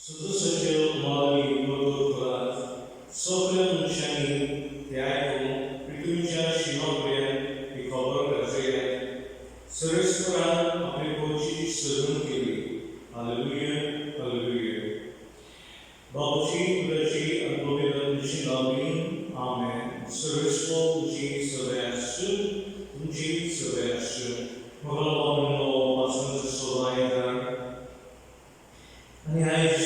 सदस्याचे उमाळी मजूर करात सगळ्या मनशांनी ते आयकून पृथ्वीच्या शिमा पर्यंत ही खबर गाजयात. सर्वेस्परान आपली पोची सजवण केली. Hallelujah, hallelujah. बाबाची, पुताची आनी पवित्र आत्म्याची नांवान आमेन. सर्वेस्पर तुमची सदां आसूं, तुमची सदां आसूं. मोगाळ बाबांनो, वाचनाचो सोबाय आनी आयज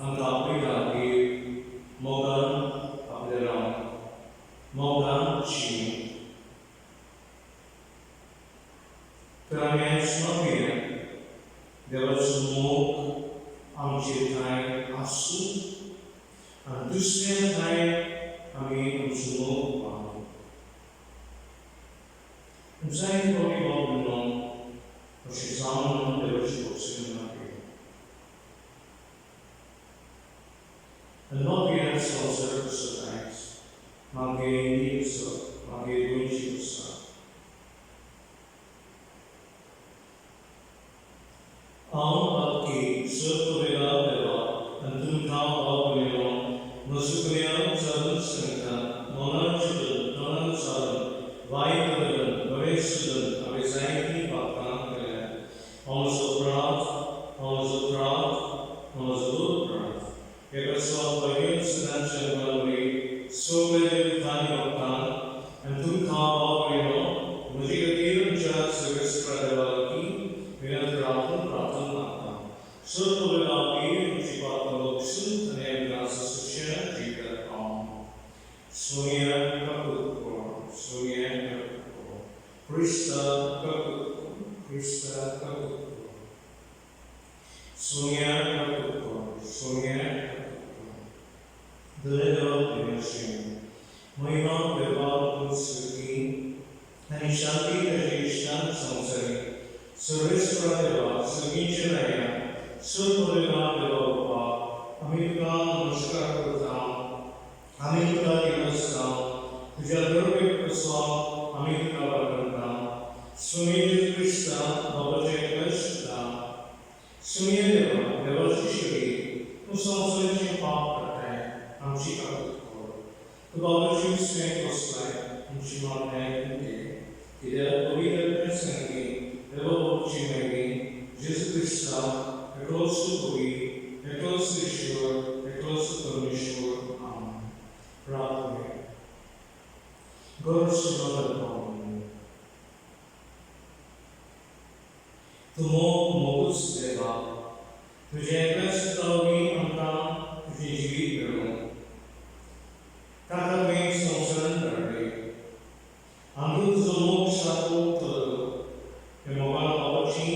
आमकां आपयता की मोगान आपलें रावूं, मोगान जिवूं. तर आमी आयज मागुया, देवाचो मोग आमचे ठांय आसूं आनी दुसऱ्या ठांय आमी आमचो मोग पावूं. जायते फावटी बाबूनो अशें जावन देवाची वचून मागया आनी मागया संवसार कसो आयज मागीर इंडिया कसो, मागीर गोंयची कसो. हांव पातकी सर्व देवा आनी तुमकां भाव भयणो म्हजो गुन्यांव जाणून सांगता. मनान चिंतून, तोंडान चालून, वायट बदलून, बरें सोदून हांवें जायतीं पातकां केल्यात. हांव म्हजो अपराध, हांव म्हजो अपराध, हांव म्हजो अपराध. हे पासत भाग्यवंत सदांच्या वरी सगळे देवतांनी भक्तांक आनी तुमकां भाव भयणो म्हजे खातीर आमच्या सर्वेस्परा देवा लागीं विनंती राखून प्रार्थना मागता. सर्व वेळा तुमची पातकां बक्षून आनी आमकां सशा जिवितात पावूं. सोनिया काकुत, सोनिया काकुत, क्रिस्ता काकुत, क्रिस्ता काकुत, सोनिया काकुत, सोनिया काकुत. देवा देवाचे महिमा देवा सुखी आनी शांती ताचे इश्टान संवसारी. सर्वेस्परा देवा, सगळींचे राया, सर्व देवा देवा बाप्पा, आमी तुका नमस्कार करता, आमी तुका दिनासता. तुज्या दरवेक कसो आमी तुका वाडटा. स्वामी जेजू क्रिस्ता बाबाचे एकलेच सुमये देवा, देवाची शरी, तूं संवसाराचें पाप काडटाय, आमची काकूत कर. तूं बाबाची विस्वास बसलाय, आमची मागण्या आयकून घे. कित्याक पवित्र सांगी देवा बाबाची मागीर जेजू क्रिस्ता एकलोच कवी, एकलोच ईश्वर, एकलोच परमेश्वर. आमेन. प्रार्थना. गरज पावूं तूं मोग मोगूच देवा, तुजें एकल्याच वरवीं आमकां तुजें जिवीत मेळूं. ताका तुवें संवसारांत धाडले, आमकां तुजो मोग सारको उरतलो. हे मोगाळ बाबाची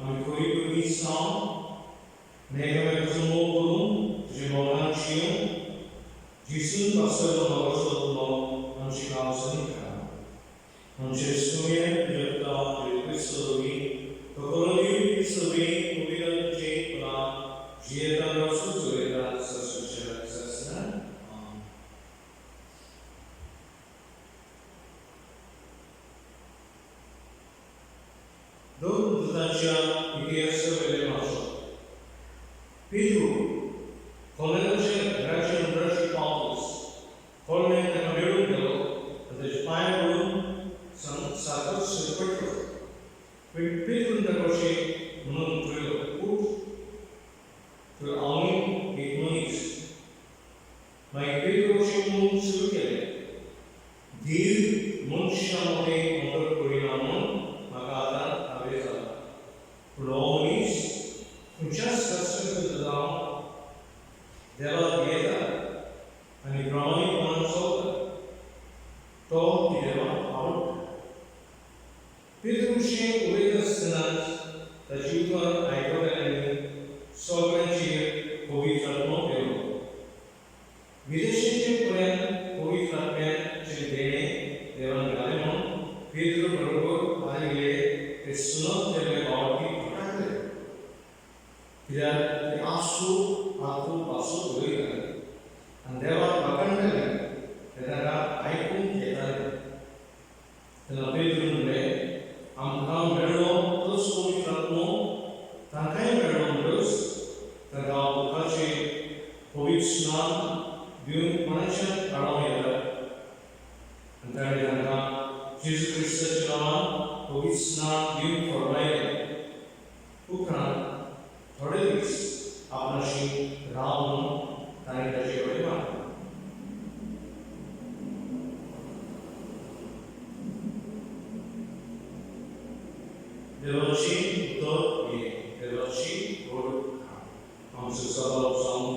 आमी खरी भुरगीं जावन एकामेकाचो मोग करून तुज्या मोगान जिवन जिसून पासलो मोगाचो आत्मो आमची काळजांनी घाल. आमचे सुम्ये तुज्या पुता जेजू क्रिस्ता वरवीं, तो करून सगळी पवित्र तुला जियेता रावसो चलयता सासूच्या सासना. दोन दुतांच्या इतिहासा वयलें वाचप. पेद्रू कॉर्नेलाच्या घराच्या हुंदराचेर पावतच कॉर्नेल ताका मेळूंक गेलो आनी ताच्या पांयां पडून सारकोच सरपटलो. पेद्रून ताका अशें म्हणून उठयलो, उठ तर हांवूय एक मनीस. मागीर पेद्रू अशें म्हणूंक सुरू केलें, धीर मनशां मदें अंतर करिना म्हूण म्हाका आतां ठावे जाला. पूण हो मनीस खंयच्याच शास्त्र जावन देवाक भियेता आनी प्रामाणीकपणान चलता, तो देवाक आवडटा. पेद्रू अशें उलयता आसतनाच ताची उतरां आयकतल्यांनी सगळ्यांचेर पवित्र आत्मो पेरलो. विदेशाचे पर्यंत पवित्र आत्म्याचें देणें देवान घालें म्हूण पेद्रू बरोबर आयिल्ले ते सुनत केल्ले बावटी फटाकले, कित्याक ते आसू आतू भासो उलयताले आनी देवाक वाखाणटाले, ते ताका आयकूंक घेताले. तेन्ना पेद्रून म्हणलें, आमकां मेळ्ळो तोच पवित्र आत्मो तांकांय मेळ्ळो म्हणटच खंयच्यान हाडूंक येता? आनी ताणें तांकां जेजू क्रिस्ताच्या नांवान पवित्र स्नान दिवंक फर्मायलें. उपरांत थोडे दीस आपणाशी राव म्हणून ताणें ताचे कडेन मागलें. देवाची उतर हें देवाची व्हड. आमचो सभाव जावन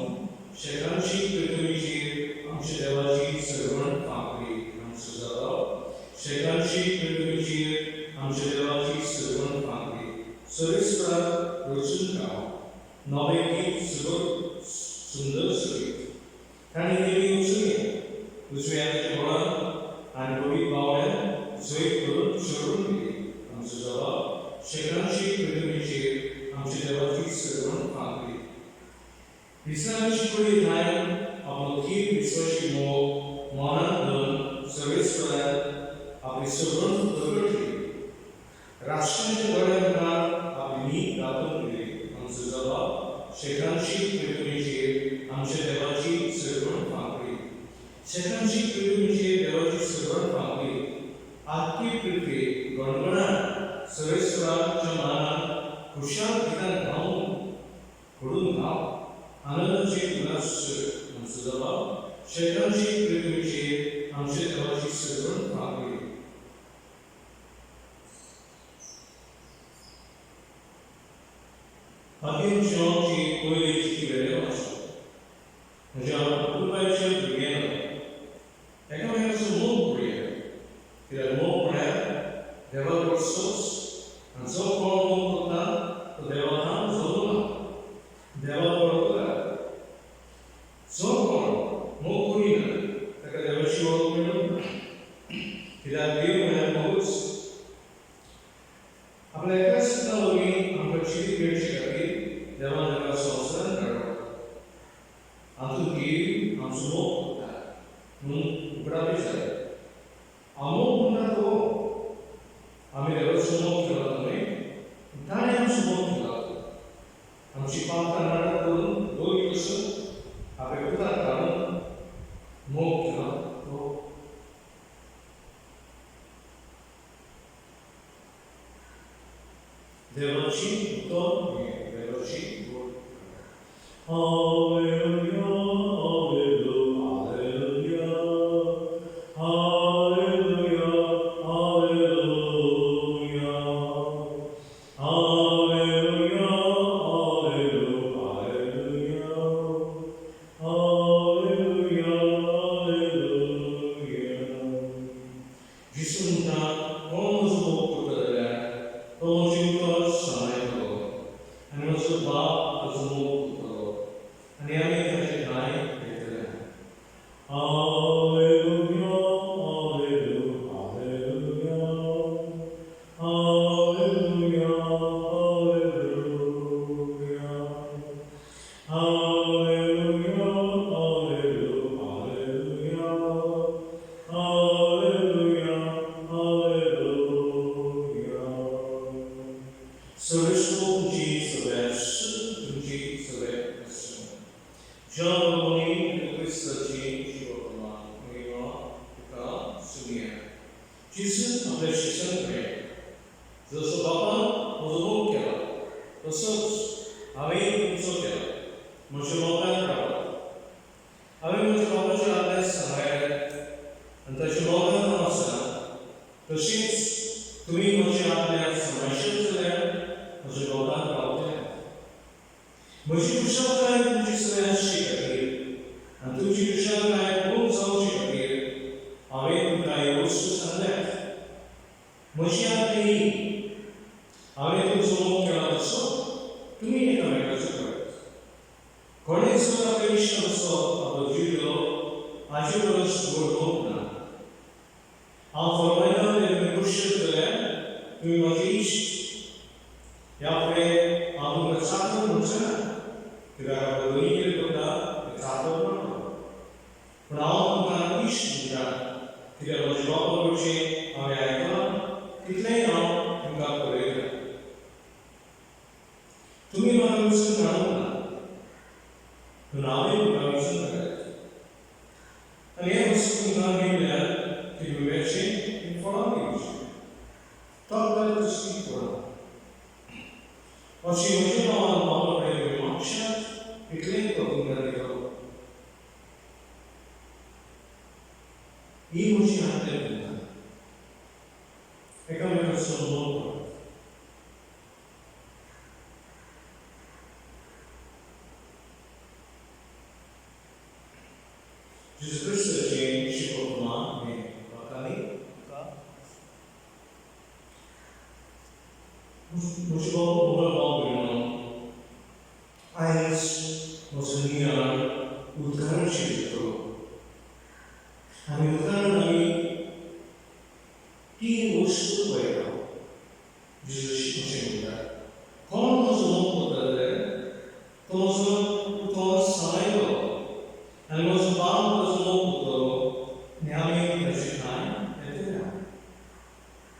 शेकांची पृथ्वीचेर आमच्या देवाची सर्वण फांकली. आमचो सभाव शेकांची पृथ्वीचेर आमच्या देवाची सर्वण फांकली. सर्वेस्पराक रचून गाव नवें गीत, सुंदर सगीत. तांणी केली उचलया उजव्या हाताच्या बळान आनी पवित्र बावळ्यान जैत करून चडून दिली. आमचो जबाब शेकांची पृथ्वीचेर आमच्या देवाची सर्वण फांकली. इस्लामाची पयली ठांय आपलो थीर विश्वासी मोग मनांत धरून सर्वेस्परान आपली सगळण प्रगट केली. राष्ट्रांच्या दोळ्या मुखार आपली नीत दाखोवन दिली. आमचो जबाब शेकांची पृथ्वीचेर आमच्या देवाची सगळण फांकली. शेकांची पृथ्वीचेर देवाची सगळण फांकली. आख्खी पृथ्वी गणगणान सर्वेस्पराच्या मानान खुशाल गितान गावन घडून गाव आनंदाची उल्हास. आमचो जबाब शेकांची पृथ्वीचेर आमच्या देवाची सगळण फांकली. बाकींची पयली चिटी वेगळें वाचप. म्हज्या अपुरबायेच्या भुरग्यांनो, एकामेकाचो मोग करुया, कित्याक मोग म्हळ्यार देवा कडचोच आनी जो कोण मोग करता तो देवा थावन जल्मला, देवा वळखला. जो कोण मोग करिना ताका देवाची वळख मेळूंक ना, कित्याक देव म्हळ्यार मोगूच. आपल्या एकाच पुता वरवीं आमकां जिवीत मेळचे खातीर देवान ताका संवसारांत धाडलो. हातूंत देव आमचो मोग करता म्हणून उगडापी जाय. हांव मोग म्हणटा तो आमी देवाचो मोग केला न्हय, ताणें आमचो मोग केला. आमची पापतां नाटक करून बळी कसो आपल्या पुताक घालून मोग केला तो. देवाची उतर हें देवाची गोड. Alleluia, Alleluia, Alleluia, Alleluia, Alleluia, Alleluia, Alleluia, Alleluia. जेजू म्हणटा, कोण म्हजो मोग करता जाल्यार तो म्हजें उतर सांबाळटलो आनी म्हजो बाप ताचो मोग करतलो आनी आमी ताचे ठांय येतले. Alleluia, Alleluia, Alleluia, Alleluia, Alleluia, Alleluia, Alleluia, Alleluia. सर्वेस्पर तुमची सगळ्या, तुमची सगळे आसूं. जॉन मोनी क्रिस्ताची शिवकुमार महिमा तुका सुनिया. जेजून आपल्या शिष्यांकडे, जसो बापान म्हजो मोग केला तसोच हांवें तुमचो केला. म्हज्या मोगान रावात. हांवें म्हज्या बापाची आज्ञा सांबाळ्ळ्या आनी ताच्या मोगान हांव आसा. तशीच तुमी म्हजी आज्ञा सांबाळशात जाल्यार म्हज्या मोगान रावतले. म्हजी खुशालकाय तुमची सगळ्या आसचे खातीर आनी तुमची खुशालकाय पूर्ण जावचे खातीर हांवें तुमकां ह्यो वस्तू सांगल्यात. म्हजी आज्ञा ही, हांवें तुमचो मोग केला तसो तुमी एकामेकाचो करात. कोणें जर आपल्या इश्टाचो आपलो जीव दिलो हाचे परस व्हड मोग ना. हांव फर्मायतां तें तुमी करशात जाल्यार तुमी म्हजे इश्ट. ह्या फुडें हांव तुमकां चाकर म्हणचें ना, कित्याक आपलो धनी कितें करता तें चाकर म्हणटा. पूण हांव तुमकां इश्ट म्हणटा, कित्याक म्हज्या बापा कडचें हांवें आयकलां तितलेंय हांव तुमकां कळयतां. तुमी म्हाका वेंचून काडूंक ना, पूण हांवें तुमकां वेंचून काडल्यात. आनी हें वस्तू तुमकां मेळ्ळ्यार ती वेचें आनी फळां दिवचीं. तोंक तसलीं फळां अशी म्हज्या नांवान बाबा कडेन मागशात इतलें तो तुमकां दितलो. ही म्हजी आज्ञा तुमकां, एकामेकाचो मोग करात. जेजू क्रिस्ताचें शिकोवपा हें लोकांनी म्हजे मोगल भाव भयणो, आयज म्हजो नियाळ उद्गाराचेर जातलो. आनी उद्गारान आमी तीन वस्तू पळयता. जेजू अशें म्हणटा, कोण म्हजो मोग करता जाल्यार तो म्हजो उतर सांबाळटलो आनी म्हजो बाप ताजो मोग करतलो आनी आमी ताचे ठांय येतले.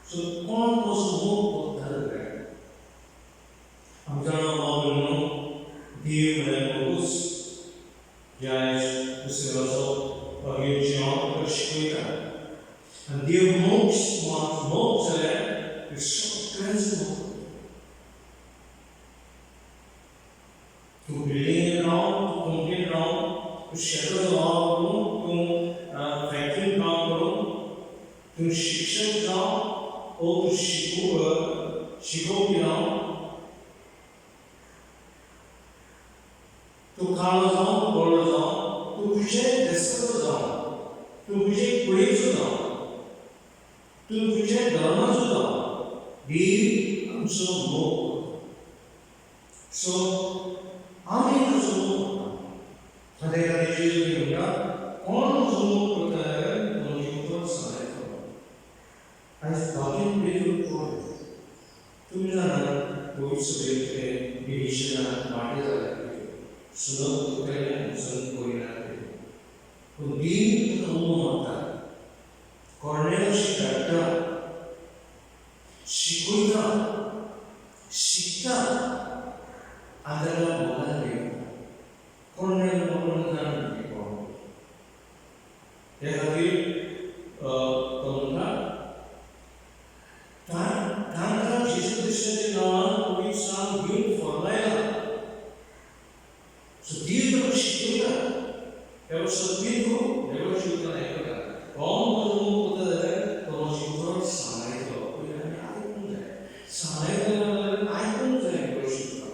सो कोण म्हजो मोग करता जाल्यार, आमी जाणा भाव भयणो, देव म्हळ्यार मोगूच. जे आयज दुसऱ्याचो मागीर जिवन ताका शिकयता. आनी देव मोग मोग जाल्यार ते सगळ्यांचो मोग करता. तूं बिल्डिंगेन राव, तूं कंपनीन राव, तूं शेताचो वावर करूं, तूं फॅक्टरीन काम करूं, तूं शिक्षक जावं ओ तूं शिकोवपी जावं, तूं काळो जावं, तूं गोरो जावं, तूं खंयच्याय देसाचो जावं, तूं खंयच्याय कुळयेचो जावं, तूं खंयच्याय धर्माचो जावं, देव आमचो मोग करता. सो आमी ताचो मोग करता. आनी ते खातीर जेजू कितें म्हणटा, कोण म्हजो मोग करता जाल्यार तो म्हजें उतर सांबाळटलो. आयज बाकीन पेजून पळय, तुमी जाणा पयलीं सगळें कितें डिविजनां वांटे जाल्यात, सुनत करतले आनी सुनत करिना ते. पूण देव ताका उलो मारता, कोर्नेलाशी धाडटा, शिकयता, शिकता आनी ताका मोगान घेता. कोर्नेल कोण जाणा कोण. ते खातीर तो म्हणटा, तांकां जेजू क्रिस्ताच्या नांवान पवित्र सांग घेवन फॉर्मायला. सो देव ताका शिकयता. तेव्हा सत्य देवाची उतरां आयकता. कोण म्हजो मोग करता जाल्यार तो म्हजें उतर सांबाळटलो. पयलीं आमी आयकूंक जाय, सांबाळटलो जाल्यार आयकूंक जाय देवाची उतरां.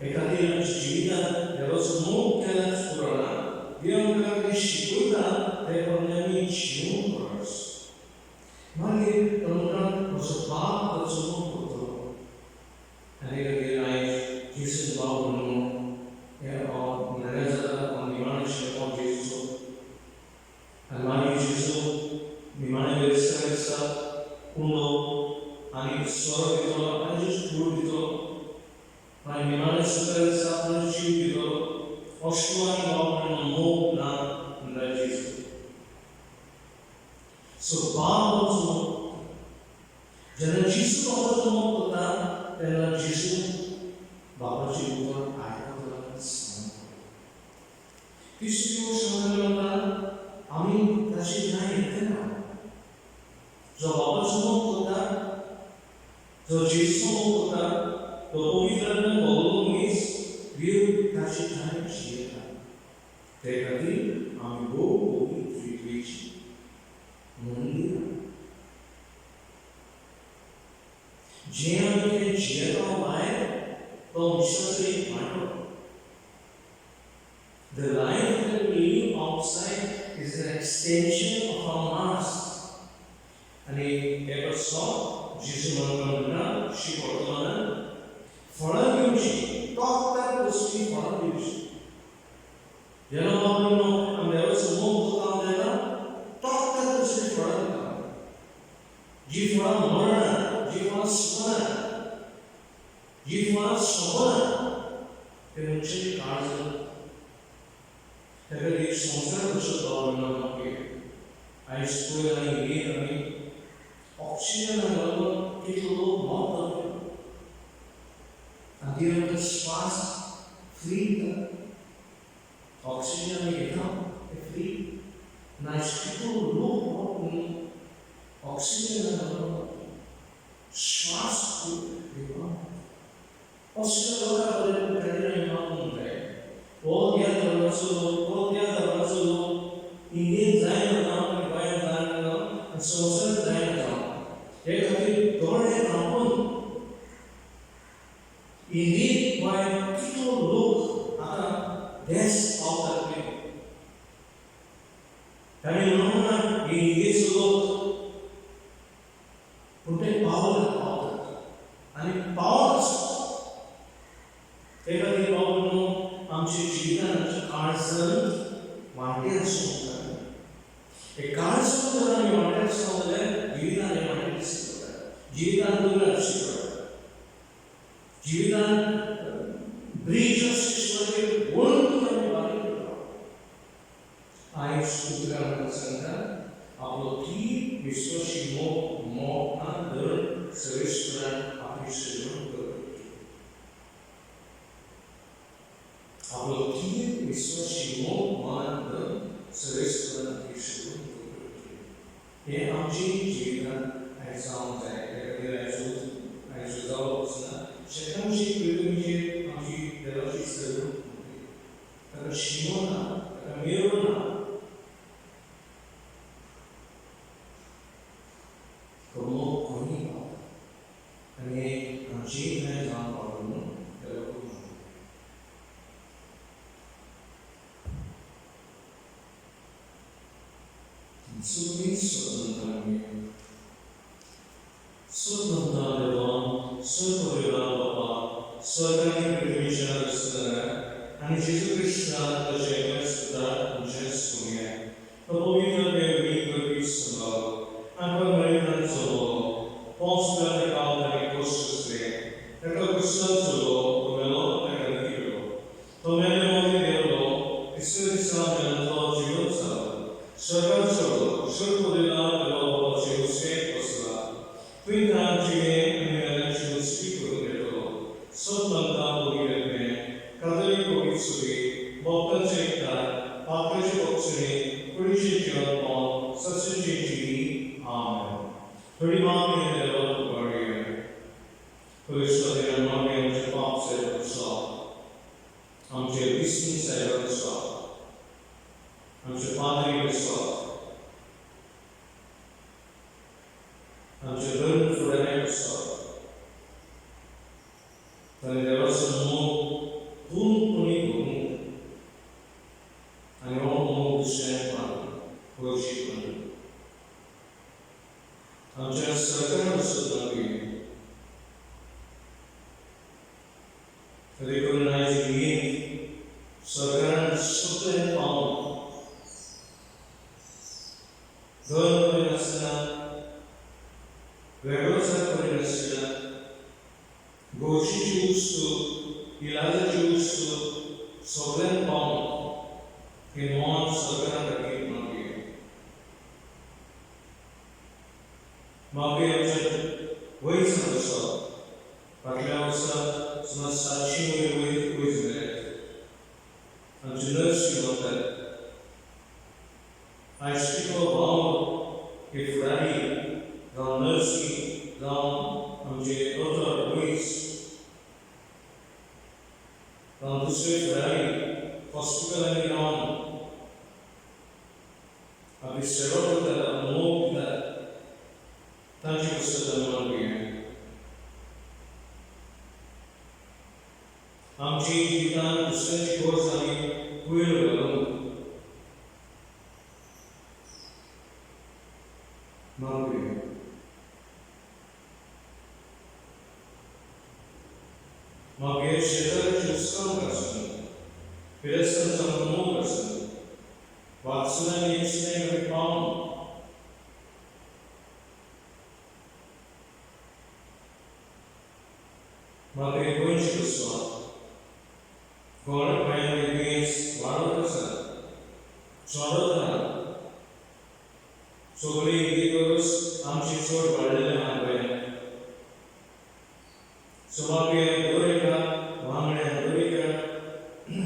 हे खातीर आमच्या जिवितांत देवाचो मोग केन्नाच पुरो ना. देव आमकां कितें शिकयता तें प्रमाणे आमी जिवूंक गरज. मागीर तो म्हणटा, म्हजो बाप ताचो मोग करतलो. आनी खातीर आयज जेजून बाब म्हणून हें म्हणल्यार जाता निमाणें शिकोवप जेजूचो. आनी मागीर जेजू निमाणें वेस्ता दिसा उंडो आनी सोरो दितलो आनी जेजू कूड दितलो. मागीर निमाणें सुक्रा दिसा आपलो जीव दितलो. अशें आनी बाब म्हणून मोग ना म्हणटा जेजू. सो बाप आमचो मोग करता. जेन्ना जेजू बापाचो मोग करता तेन्ना जेजू बापाचें उतर आयकतलो, सांगतलो. तिसरी गोश्ट सांगतले म्हणटा, आमी ताचे ठांय येतना जो बापाचो मोग करता, जो जेजूचो मोग करता, तो पवित्र भोगलो मनीस देव ताचे ठांय जियेता. ते खातीर आमी भोव पवित्र रितीची मंदिरां जें आमी कितें जियेता भायर तो मनशाचो एक वांटो. The life that we live outside is an extension of our mass. आनी हे पासत जेजू म्हणटा म्हणटा शिकवतना फळां दिवची, तोखतात तसलीं फळां दिवची. जेन्ना बाबा आमी देवाचो मोग करता तेन्ना तोखतात तसलीं फळां दिता, जी फळां मरना, जी फळां सुकना, जी फळां सोंपना, ते मनशाची काळजां. ताका एक संवसार कसो दवरना. मागीर आयज पळय आनी हेर आमी ऑक्सिजनाक लागून कितलो लोक मरता. आनी ती आमकां श्वास फ्री दिता, ऑक्सिजन आमी घेता ते फ्री. ना कितलो लोक ऑक्सिजन श्वास घेवपाक असल्या लोकां कडेन आमी मागूंक जाय. हो ह्या धर्माचो लोक, हो त्या धर्माचो लोक, इंडियेंत जायना जावं आनी गोंयांत जायना जावं आनी संवसारांत जायना जावं, हे खातीर दोळे धांपून इंडियेंत गोंयांत कितलो लोक आतां देश पावतात ते तांणी म्हणूंक ना हे इंडियेचो लोक, पूण ते पावल्यात, पावतात आनी पावत आसात. ते खातीर बाबा न्हू, आमच्या जिवितान आमच्या काळजांत वांटे आसूंक जाय. हे काळजांत जर आमी वांटे आसलो जाल्यार जिवितान हे वांटे दिसता पडटा, जिवितान दोंगर दिश्टी पडटा, जिवितान ब्रीज आसले वणटी आमी बारीक करता. आयज उतरां सांगता, आपलो थीर विश्वासी मोग मोगान धरून सर्वेस्परान आपली सजवण करता. आपलो थीर विश्वासी मोग मनान धरून सर्वेस्परान आपली सजवण करता. हें आमच्या जिवितांत आयज जावंक जाय. त्या खातीर आयज जावप आसना शेतांची पिळगीचेर आमची देवाची सजवण, ताका शिमो ना, ताका मेरो ना. तो मोग खंय पावता आनी हें आमचेय थंय जावंक पावता म्हणून देवा करूंक. सगळीं स्वतंत्र स्वतंत्र देवा, सर्व बाबा, स्वर्गानी पृथ्वीच्या रचणाऱ्या आनी जेजू क्रिस्तान ताचे सुद्दां आमचे सोम्या, तो पवित्र देव करपी संभाव आनी मरितांचो पोंस ताका ताणें कश्ट सोंसले, ताका क्रिस्तान चलो, तो मेलो, ताका निकिलो, तो मेले मदीं देंवलो, तिसऱ्या दिसा मेल्यांतलो जिवंत जालो, स्वर्गात चडलो, सर्व देवा देवा बाबाचे उजवेक बसला, थंय जिवे आनी मेल्यांची उजवी करून येतलो. सतमंता पवित्र कातोलीक पवित्र सुरी भक्तांचे एकठांय, पात्राचे बक्षणे, कुडीचे जीवनपण, सस्याची जिवी. आमेन. थोडी मागणी देवाक उबारुया. परमेश्वर मागणी, आमचे पाप सायब आसा, आमचे विस्मी सायब आसा, आमचे पाद्री आसा, आमचे धर्म फुडारी आसा, ताणें देवाचो मोग पूर्णपणी भोगूंक आनी हो मोग दुसऱ्यांक मागूंक गरजेक मानून आमच्या सरकारान सुद्दां देखून आयज इंडियेंत सरकारान सगळें पावून धर्म करिनासतना, वेगळोचार करिनासतना गरजेची वस्तू, इलाजाची वस्तू सगळ्यांक पावून हे मन सरकारान दाखयत मागया. मागीर आमच्या वयज आसा, फाटल्या वर्सा सुमार 700 वयर वयर वयज मेळ्ळ्यात. आमचे नर्सी वतात, आयज कितलो भाव हे फुडारी जावं नर्सी जावं आमचे दोतोर वयज जावं दुसरे फुडारी हॉस्पिटलांनी रावन आपली सेवा करतात, आपलो मोग दितात, तांची पुस्तकां मागया. आमची जिवितान दुसऱ्यांची गरज आमी पयर घालूंक मागया. मागीर शेजाऱ्याची हुस्कावूंक आसूं, पिरेस्तांचो मोग आसूं, वात्सल्यान एक स्नेह आमी पावूं. मागीर गोंयची आसा, गोंय गोंयांत दुयेंस वाडत आसा, चडत आहा. सगळे इंडिये परस आमचे चड वाडलेले आहा गोंयांत. सो मागीर दर एका वांगड्यान, दर एका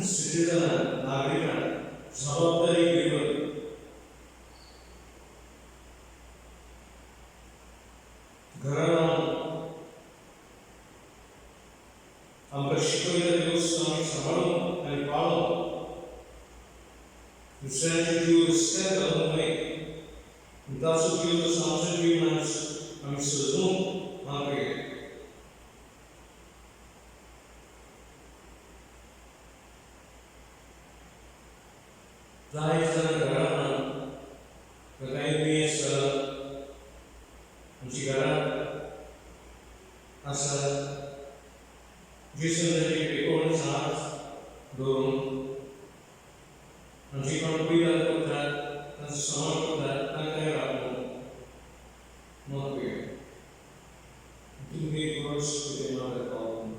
सिटीजनान, नागरिकान जबाबदारी घेवन दुसऱ्यांचे जीव रस्त्यार घालूंक न्हय, ताचो जीव तसो आमचो जीव आमी सजूंक मागया. जायते जाणां घरां ना, कांय दुयेंस जाला, आमची घरां आसा. जेजून ताची पेकोवण हात दवरून आमची कोण पिडार करतात, तांचो समान करतात, तांकांय राखूंक मागया. तुमी वर्स कितें मागत पावूं.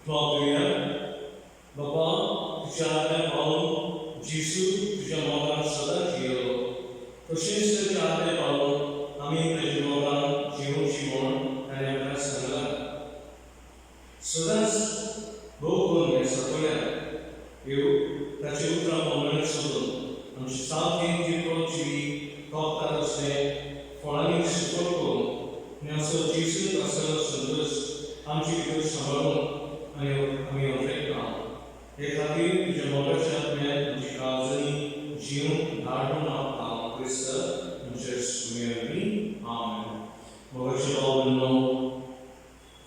मागुया. बाबा, तुज्या आज्ञा पाळून जेजू तुज्या मोगान सदां जियेलो, तशेंच ताच्या आज्ञा पाळून आमी ताच्या मोगान जिवची म्हूण ताणें आमकां सांगलां. सदांच भोव करून ह्या सगळ्या ह्यो ताचे उतरां प्रमाणे चलून आमचे सामकें किरकोळ जिवीत तोखता तसलें फळांनी सुकोट करून आनी असो जेजूक आसलो संतोश आमचे भितर सांबाळून आनी आमी अफेक्ट रावूं हे खातीर तुज्या मोगाच्या आत्म्यान आमची काळजांनी जिवन धाड म्हूण हांव क्रिस्त आमच्या सुमेरनी. आमेन. मोगाचे भाव भयणो,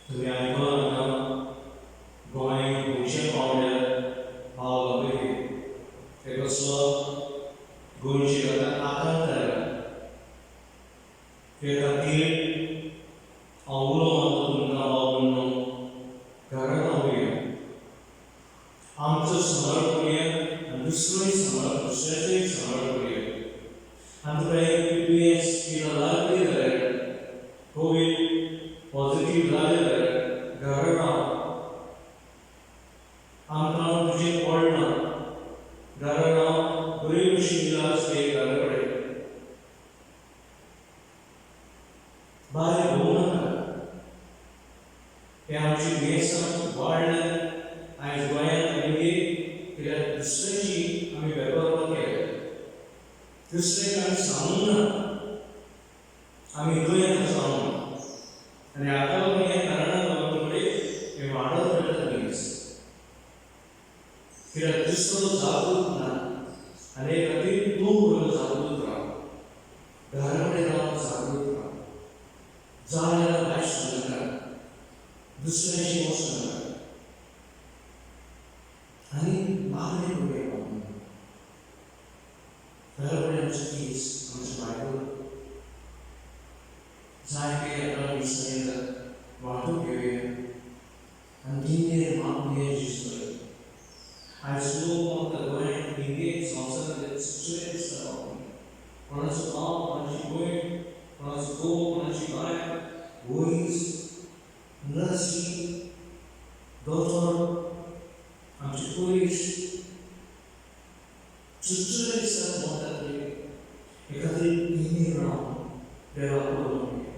तुमी आयकलां आतां गोंय खंयच्या पावंड्यार पावलां पळय. ते कसलो गोंयचेर आतां आकांत आयला. ते खातीर हांव उलो मारता तुमकां, भाव भयणो, घरा रावया, आमचो सांबाळ करुया आनी दुसरोय सांबाळ, दुसऱ्याचोय सांबाळ करुया. आनी तुका एक दुयेंस कितें लागली जाल्यार, कोवीड पॉझिटीव जालें जाल्यार घरा राव. आमकां तुजें पडना. घरा राव, बरे भशेन इलाज घे. घरा कडेन, भायर भोंवू नाका. हे आमची दुयेंसां वाडल्यात आयज गोंयांत आनी कित्याक दुसऱ्याची आमी बेपर्वा केल्या. दुसऱ्याक आमी सांगूंक ना आमी दुयेंत आसा म्हणून आनी हाका लागून, ह्या कारणाक लागून फुडें हें वाडत वयता दुयेंस, कित्याक दुसरो जागृत ना. आनी हे खातीर तूं पयलो जागृत राव, घरा कडेन रावन जागृत राव. जाय जाल्यार भायर सरनाका, दुसऱ्याशी वचनाका आनी मागणें करुया. घरा कडेन आमचे दीस, आमचे बायबल जाय ते आतां दिसांनी वांटून घेवया आनी दिंगेर मागुया जेजू कडेन. आयज लोक आमकां गोंयांत, इंडियेत, संवसारांत चुरचुरे दिसता. कोणाचो भाव, कोणाची भयण, कोणाचो घोव, कोणाची बायल, वैज, नर्सी, दोतोर, आमचे पुलीस चुरचुरे दिसतात मरतात. हे खातीर दिंगेर रावन देवाक उलो मारुया.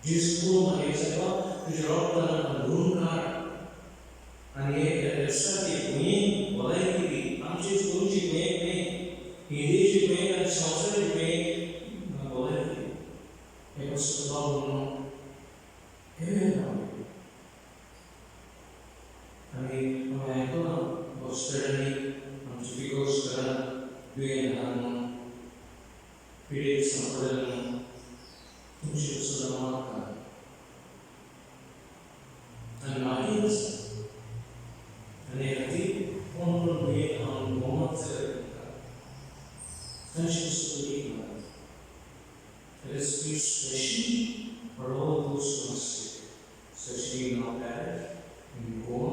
जेजू, उलो मारया, सायबा, तुज्या रोगतान आमकां धुवन काड आनी हे रस्त्याची भुंयेक भलायकी दी. आमचीच गोंयची भुंयेक न्ही, इंडियेची भुंयेक आनी संवसाराची भुंयेक भलायकी दी. हें पुस्तक भाव म्हणून घेवया आनी आमी आयकलां हॉस्पिटलांनी आमचे फिगर्स घरात दुयेंत आहा म्हणून, पिडेक सांपडले म्हणून. तुमचे सुद्दां मागता आनी मागीर आसा आनी हे खातीर कोण कोण दुयेंत आहा म्हणून भोवमत जाल्यार तुमकां तांचे पुस्तक एक मागता. Let us pray especially for all those who are sick, especially in our parish, in Goa,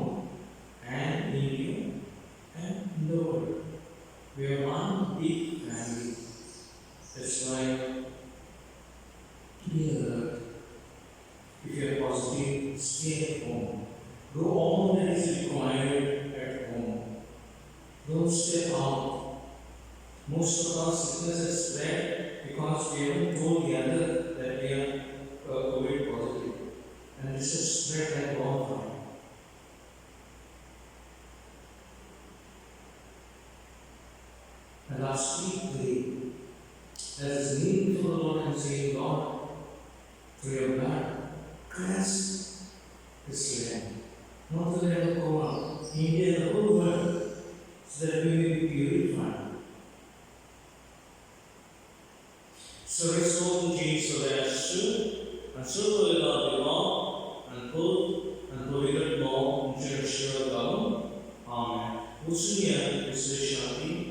and India, and in the world. We are one big family. That's why be alert. If you are positive, stay at home. Do all that is required at home. Don't step out. Most of our sickness has spread because we haven't told the other that we are COVID positive. And this has spread like wildfire. And lastly, pray. Let us kneel before the Lord and say, "Lord, through your blood, cleanse this land." Not the land of Goa, India and the whole world, so that we may be purified. स्वर्गेस्त जेजू आनी सर्व देवा आनी पूत आनी पवित्र आत्मो तुमचेर आशिर्वाद घालूं. आमेन. वचुया क्रिस्ताची शांती.